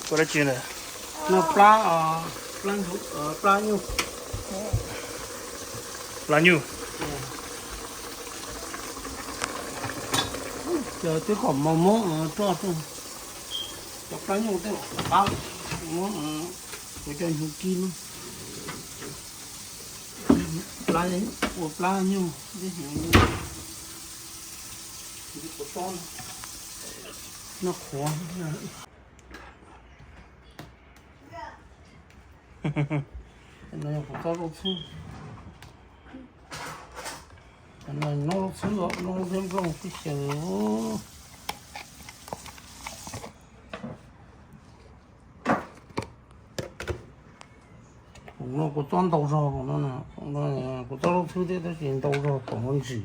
Koj dab tsi ntawd? No plab, plab nyuj. Plab nyuj. Cov twb kom mos mos roj rau. Cov plab nyuj tej qab muab kuv cov hnyuv kib lub. Plab, ua plab nyuj, no qhuav. No yog kuv tsob zaub txhwb. No zaub txhwb, no thiab nplooj tib xyaw. Kuv no kuv tsob ntau zog, kuv tsob zaub txhwb thiab tab sis ntau zog tom no ntsim.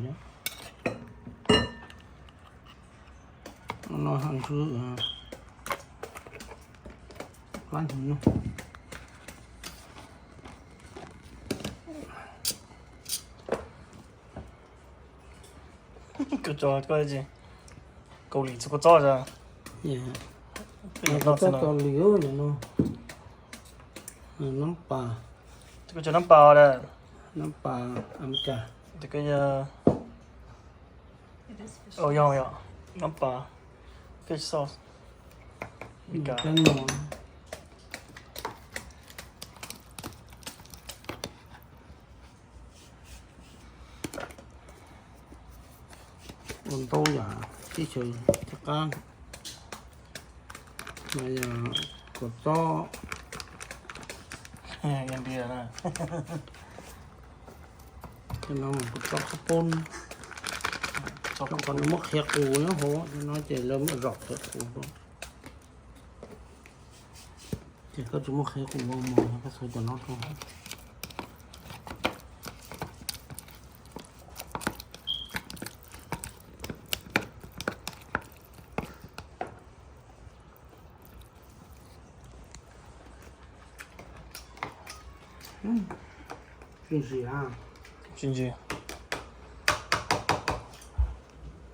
No ha ntsis plab hnyuv no. Koj tso koj tsi Kaus Lim txog koj txob a? Koj txob Kaus Lim no. Nab pas. Koj tso nab pas da. Nab pas Amelikas. Koj yog, yog nab pas, fish sauce Amelikas. Ua ntau yam tib si thiaj qab. No yog kua txob. Kua txob qab poob. Qhov no muab qhiav qus nyob hauv no ces lawv muab zom qhiav qus rau. Ces koj tsis muaj qhiav qus ua mos, koj xuas cov no rau. Tsis ntsim a? Tsis ntsim.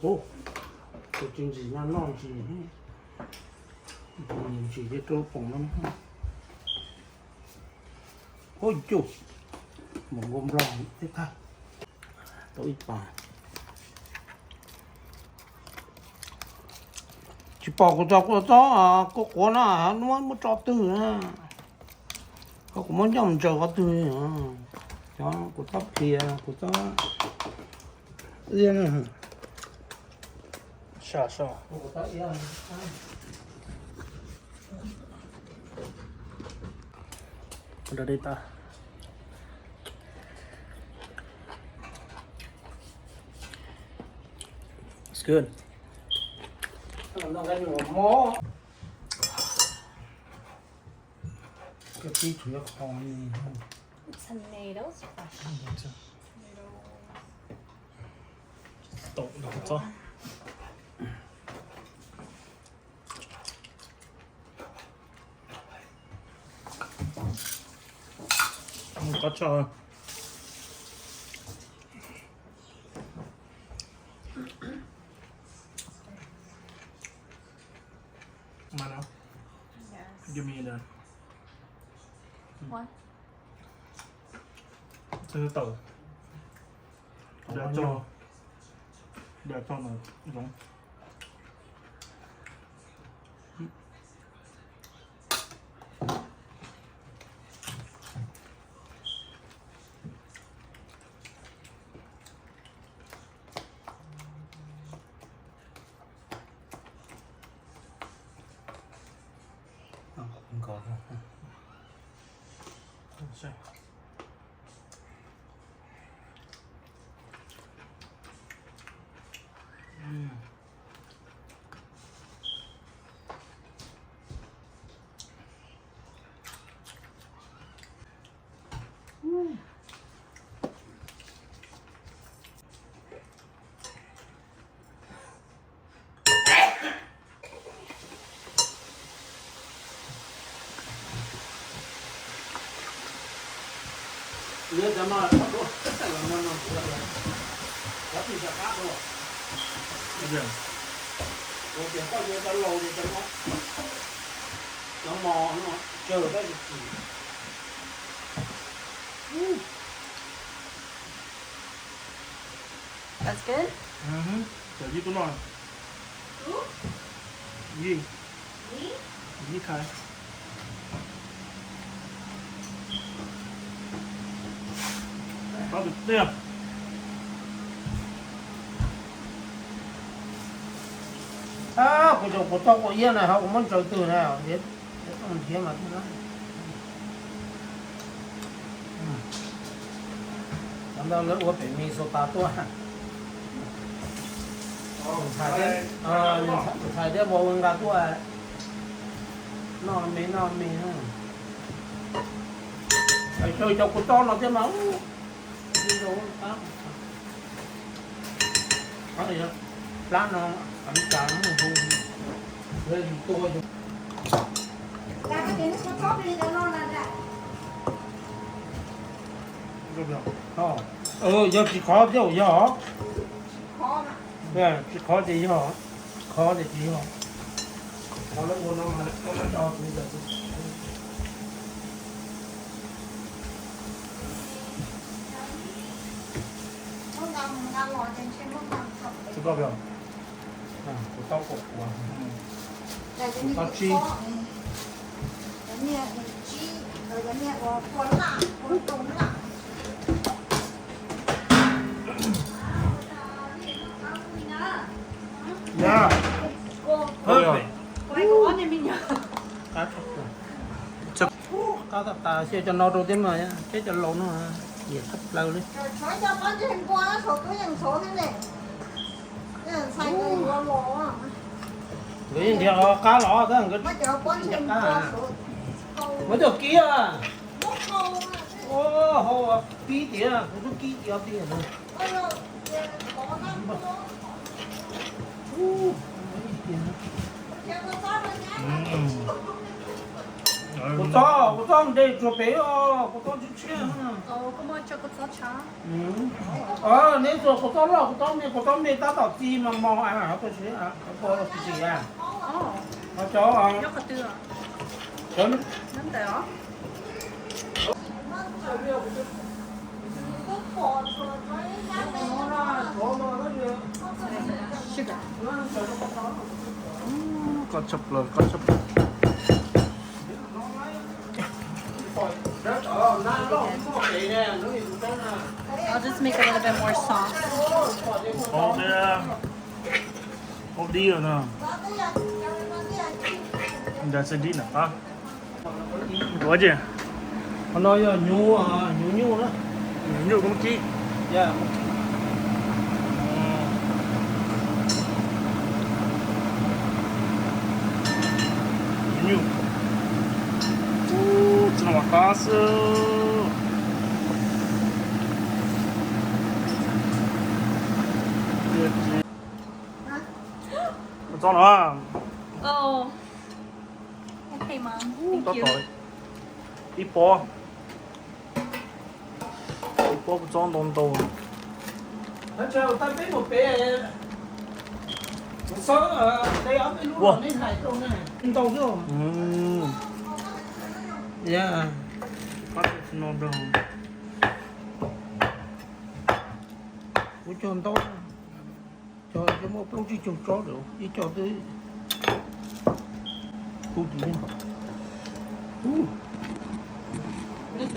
Tus tsis ntsim no noj ntsim. Ntsim ces rau poom no. Ub cuj, mus nkaus nploog thiab tag. Tau ib pas. Tsis pom kuv cov kua txob, kua quav no muab tso twg na. Koj kuv muab ncoj mus ntsaws qhov twg. Cov kuv txob plias, kuv txob iab na. It's good. Koj tib tsuav qho ni. It's tomatoes fresh. Tomatoes. Tau, tau. Qab tshaj. Mano, give me the. What? Tau. Đa cho, đa cho nó giống. Cov mos no tsawg tab sis kim. That's good. Cov yij tub no. Yij. Yij khai. Qab tiag tiag. Kuv cov kuv txob quav iab na ho kuv muab ntsaws twg na. Nrhiav mas, cov ntawd lawv ua pem Minnesota tuaj. Ntxhais thiab vauv nqa tuaj. Noj me noj me. Cov kuv txob no thiab mas. Plab no, yog tsis qhov thiab yog. Tsis qhov ces yog, qhov ces tsis yog. Kuv tau kuv, kuv tau tsib. Qab tas tas xyaw cov no rau thiab mas, thiab cov laus no, yiam tshaj plaws li. Nkawd yeej nrhiav qab los tab nkawd nrhiav qab. Muab coj kib, hau kib tias kuv twb kib tias tias. Kuv txob, kuv txob nte tsuag pem os, kuv txob tshiab tshiab. Neb txua kuv txob loj, kuv txob me, kuv txob me tab tom txi mos mos, kuv tsis tsis. Cov, cov Koj tshaj plaws, koj tshaj plaws. I'll just make a little bit more sauce. Ua dib no. Ntawd xwb dib na. Ua ces qhov no yog hnyuv, hnyuv nyuj na. Hnyuv nyuj koj muab kib. Hnyuv nyuj. Tsis no mas qab xwb. Txob no. Tab tom ib pob, ib pob kuv txob ntau ntau. Ua, ntau xwb. Ya, pab no nrog. Kuv cog ntau. Cog cov muaj plaub tsib caug tsob lawm, ib co twb tu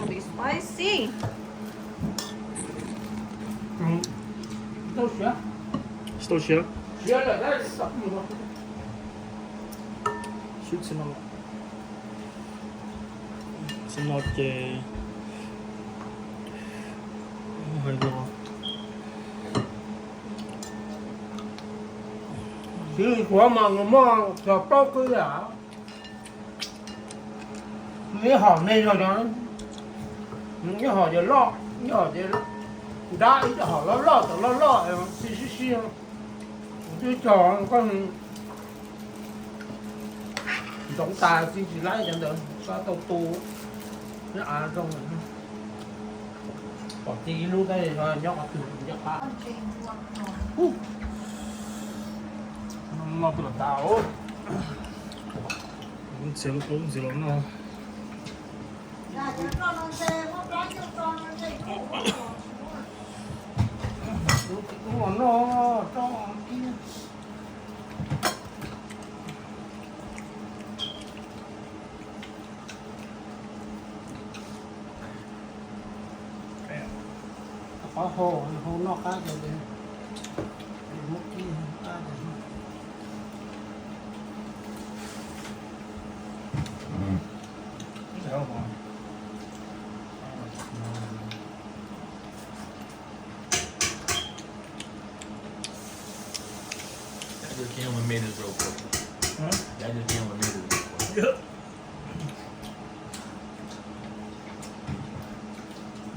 tis. Spicy. Tsis tau siav. Tsis tau siav. Siav lawm tab sis xwb no. Xwb no ces hais los. Xwb kuv mas nws muaj cog plaub kib yam. Nws ib hom me zog, nws ib hom ces loj, ib hom ces dab, ib hom loj loj, tom loj loj, txi sib sib. Kuv twb cog koj ntxoov tas txi tsis laib cov ntawd, koj tau tu nyob av zoo. Pom txi ib lub tab nyob qhov twg nyob qab. No pw los tas. Ntxiv los, ntxiv los noj. Ub los noj, tso kiag. Qhov hau, hau noj qab ces, muab kib qab ces. Huh?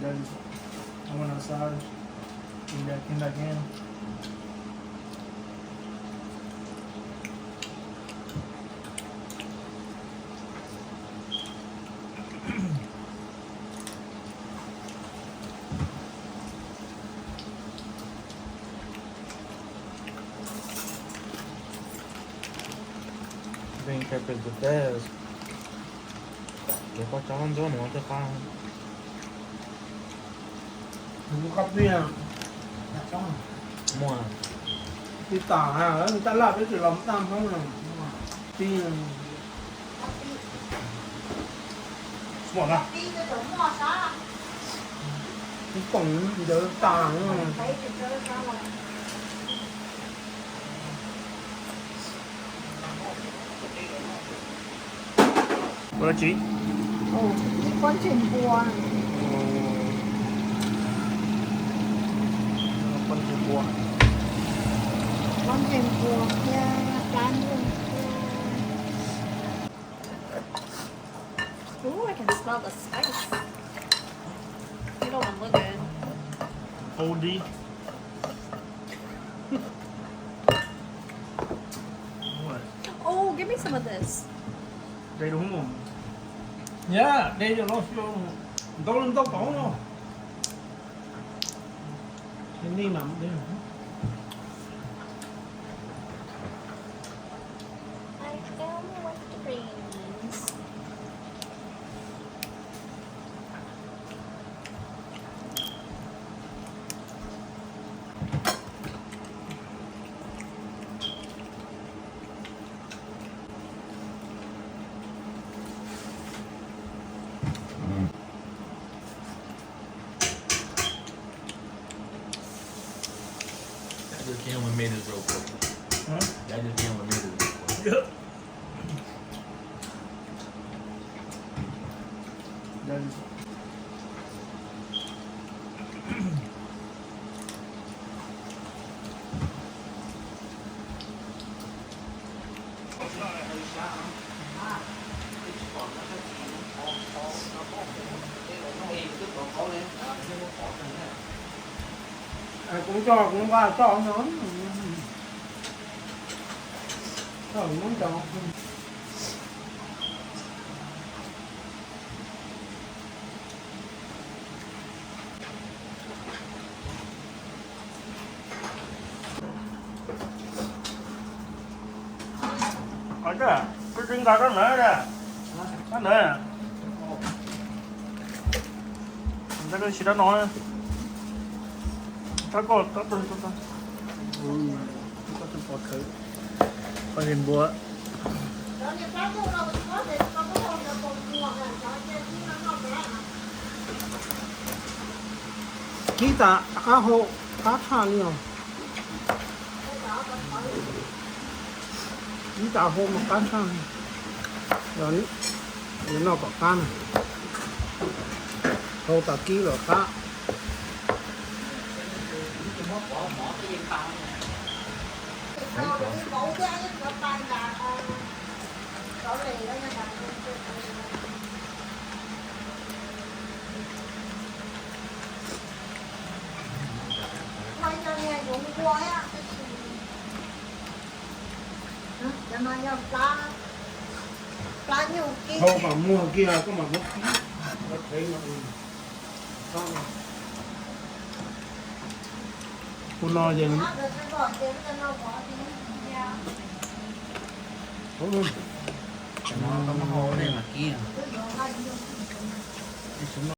Then I went outside, came back in, came back in. Green pepper is the best. Ces koj tsob ntsuab mus ua tej qab. Muaj. Tib tas, tab laj peb tsis los tag hmoob no. Tib. Muaj na. Tib koom ntawd tas. Ua dab tsi? Ib pob ntseg npua. Pob ntseg npua. Pob ntseg npua thiab plab nyuj. Ooh, I can smell the spice. You don't want to look good. O D. What? Oh, give me some of this. Đầy đủ không? Yeah, đây cho nó ntau ntau cỏ nó. Cái này mà đây. I am with the greens. Huh? Kuv tso, kuv nqa tso no. Tso, muab tso. Koj tsis nqa rau ntawd, rau ntawd. Ntawd tsis rau no. Rau koj, rau koj. Koj tsis pom khawv. Koj tsis npua. Kib tas qab hau, qab tshaj li os. Kib tas hau mas qab tshaj. Yuav noj kom qab na. Hau tas kib los qab. Hau mas muag kiag, koj mas muab kib. Tus no ces Koj muab hau dej mas kib.